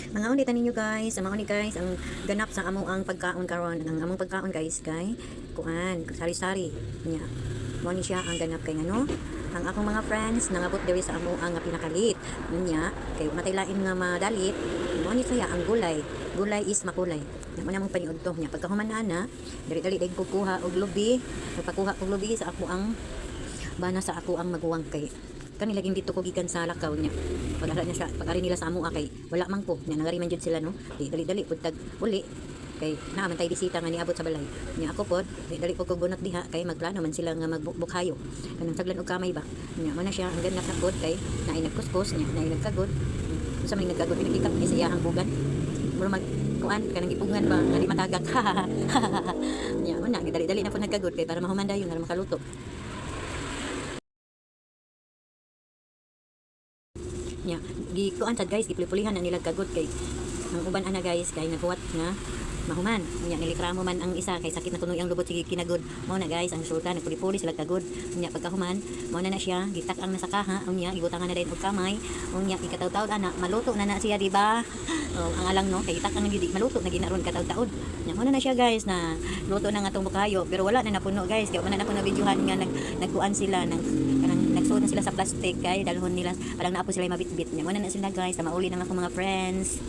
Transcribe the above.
Mga ulit ninyo, guys, ang mga uni, guys, ang ganap sa amo ang pagkaon karon. Ang among pagkaon, guys, kay kuan, sari-sari nya. Mo ni siya ang ganap kay ngano ang akong mga friends nangabot diri sa amo ang pinakalit nya kay matay lain nga madalit. Mo ni siya ang gulay. Gulay is makulay. Nya mo na mong paniudto nya pagkahuman ana, dali-dali dayong kukuha og lubi. Nagpakuha og lubi sa ako ang bana, sa ako ang maguwang, kay kani laging dito ko gikan sa lakaw niya. Pag ara niya siya, pag ari nila sa amo kay wala man ko nya, nangari man jud sila, no? Di dali dali pud tag uli kay naa man tay bisita nga niabot sa balay nya. Ako pod, di dali pud kog bunot diha kay magplano man sila nga magbukhayo, kanang saglan og kamay ba. Nya mo na siya ang ganap na pod kay naay nagkuskos nya, naay nagkagod. Unsa man nagkagod, pinagikap ni sa iyahang bugan, mura mag kuan, kanang gipugngan ba nga di matagak nya. Mo na gidali-dali na pud nagkagod kay para mahuman dayon nga makaluto nya. Gikuan sad, guys, gipulipulihan na nila kagod kay ang uban ana, guys, kay naghuwat nga mahuman nya. Nilikramo man ang isa kay sakit na kuno ang lubot, sige kinagod. Mao na, guys, ang resulta, nagpuli-puli sila kagod nya. Pagkahuman, mao na na siya, gitak-ang na sa kaha unya gibutangan na dayon og kamay unya ikataw-taod ana, maluto na na siya, di ba? Oh, ang alang, no, kay gitak-ang gid, maluto na ginaron kataw-taod nya. Mao na na siya, guys, na luto na nga atong bukayo, pero wala na napuno, guys, kay wala na napuno videohan nga nagkuan sila nag kanang nagsuot na sila sa plastic kay dalhon nila, parang naa po sila mabitbit niya. Mao na na sila, guys, na mauli na nga akong mga friends.